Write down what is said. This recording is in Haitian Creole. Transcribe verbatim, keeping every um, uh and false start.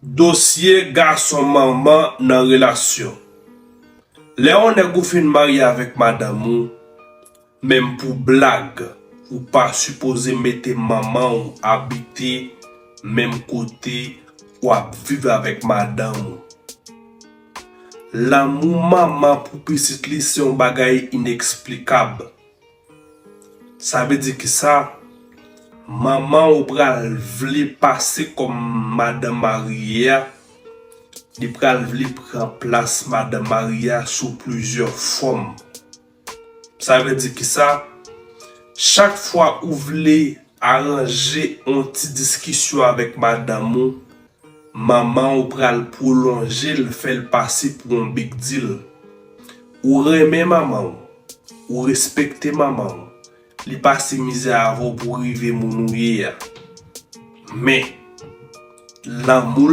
Dosye gason manman nan relasyon. Lè yon nèg ou fin marye avèk madanm ou, menm pou blag, ou pa sipoze mete manman ou abite menm kote w ap viv avèk madanm ou. Lanmou manman pou pitit li se yon bagay ineksplikab. Sa vle di ki sa? Manman ou pral vle pase kòm madanm marye a, li pral vle pran plas madanm marye a sou plizyè fòm. Sa vle di ki sa? Chak fwa ou vle aranje yon ti diskisyon avèk madanm ou, manman ou pral pwolonje l, fè l pase pou yon big deal. Ou renmen manman w, ou respekte manman w, li pase mizè avè w pou w rive moun ou ye a. Men, lanmou